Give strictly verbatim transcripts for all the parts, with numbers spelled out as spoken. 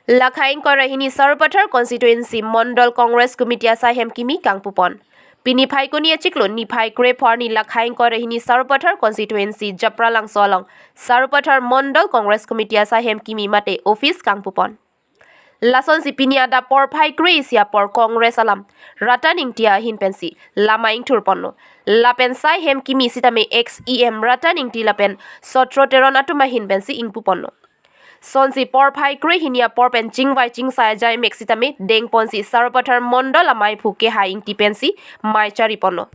Lakha ingkoi ra hini Sarupathar Constituency Mondol Congress Committee asai hem kimi kangpupon. Pini Phaikuni achiklo niphai krepho arni Lakha ingkoi ra hini Sarupathar Constituency Japralangso along Sarupathar Mondol Congress Committee asai hem kimi mate office kangpupon. Lasonsi pini adap porphai kre-isi apor Congress alam Ratan Ingti ahin pensi lama ingthurponlo. Lapen sai hem kimi sitame ex E M Ratan Ingti lapen Sotro Teron atum ahin pensi ingpuponlo. Sonsi porphai kre hini apor pen chingvai chingsai ajai mek sitame dengponsi Sarupathar Mondol amaiphu Kehai Ingti pensi mai chariponlo.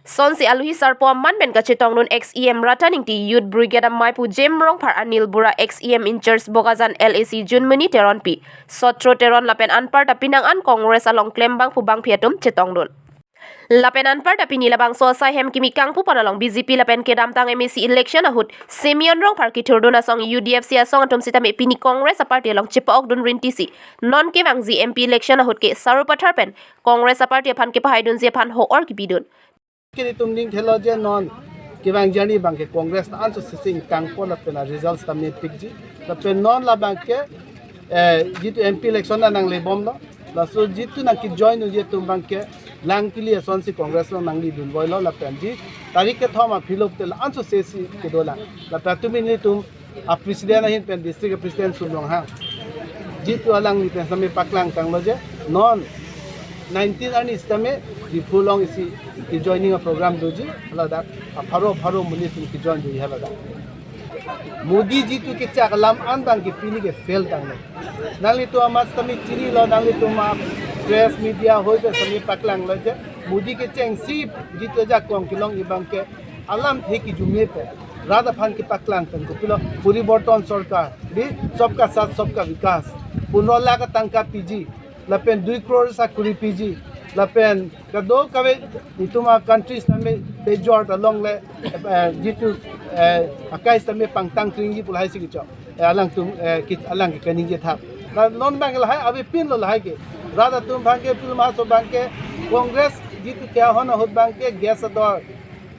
Sonsi aluhi sarpo aman pen kachetongdun ex E M Ratan Ingti, Youth Brigade amaiphu Jem Rongphar, Anil Bura, ex E M in-charge Bokajan L A C Junmoni Teronpi, Sotro Teron lapen anparta penang an Congress along klembangphu bangphi atum chetongdun. Lapen anparta pini labangso asai hem kimi kangpupon along B J P lapen kedamtang M A C election ahut Simeon Rongphar kithurdun asong U D F C asong atum sitame pini Congress aparty along chepa-okdun rintisi non kevangji M P election ahut ke Sarupathar pen Congress aparty aphan kepahaidunji aphan ho-or kipidun. Ke itum ning thelo je non kevangji arni abangke Congress na anso sising kangpo lapen a-result sitame pikji. Lapen non labangke, eh, jitu M P election na nanglebomlo. Laso jitu nangkejoin unji atum abangke lang kili asonsi Congress along nangledunvoilo lapen ji tarik kethom aphi lo te la anso sesi kedolang. Lapen atum ilitum a-president ahin pen district a-president Sum Ronghang, jitu alangli pen sitame paklangtanglo je non nineteen arni sitame Diphu along isi ke-joining a-program doji, haladak apharo pharo monit atum ke-join doji haladak. Modi jitu kechak alam an abangke pini ke-fail tanglo. Nanglitum amat sitame chinilo, nanglitum a-press media hoi pen sitame paklanglo je Modi kechengsi jitu ajakong kelongji abangke alamthe kejumje pen rat aphan kepaklang pen kopilo poriborton sorkar, di Sabka Saath Sabka Vikas, pondro lakh atangka piji, lapen dui crore sakori piji, lapen kadokave itum a-country sitame pejor ta longle, eh, jitu, eh, akai sitame pangtang kringji pu lahai si kechok. Eh, alangtum, eh, ki-, alang ke kaningje thap. La non abangke lahai avepinlo lahai ke. Rat atum abangke pilma so abangke Congress jitu ke ahon ahut abangke gas ador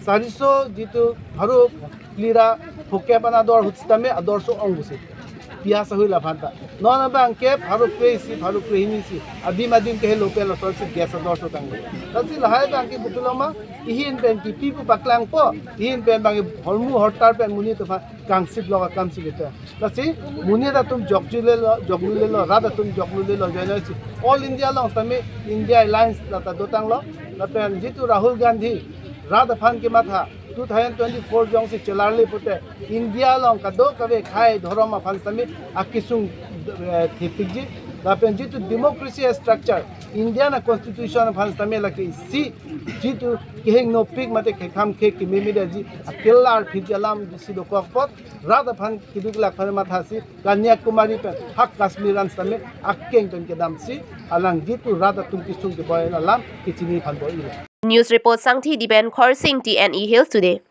sariso jitu pharo phli ra phokep an ador ahut sitame ador so-ong pusi. Piyas ahui laphan ta. Non abangke pharo kre-isi, pharo kre-hini si adim adim kehelo pen lasonsi gas ador so tanglo. Lasi lahai abangke kopiloma, ihin pen kipi pu paklangpo, ihin pen abangke hormu hortar pen monit aphan kangsiplok akam si kete. Lasi monit atum jokjulelo, jokjulelo, rat atum jokjulelo, join si All India along sitame India Alliance lata dotanglo, lapen jitu Rahul Gandhi rat aphan kematha two thousand twenty-four jongsi chelarle pute India along kadokave khei dhorom aphan sitame akesung, eh, thepikji, lapen jitu democracy structure, Indian a-constitution aphan sitame lake isi jitu kehingno pik mate kekham khe kememedetji akelar phitji alam si dokok apot rat aphan keduk lak aphan mathasi Kanyakumari pen ha Kashmir an sitame akeng pen kedamsi alang jitu rat atum kesung keboi alam kechini aphan boi-ilo. News report Sangthi Dipen, Khorsing, T N E Hills Today.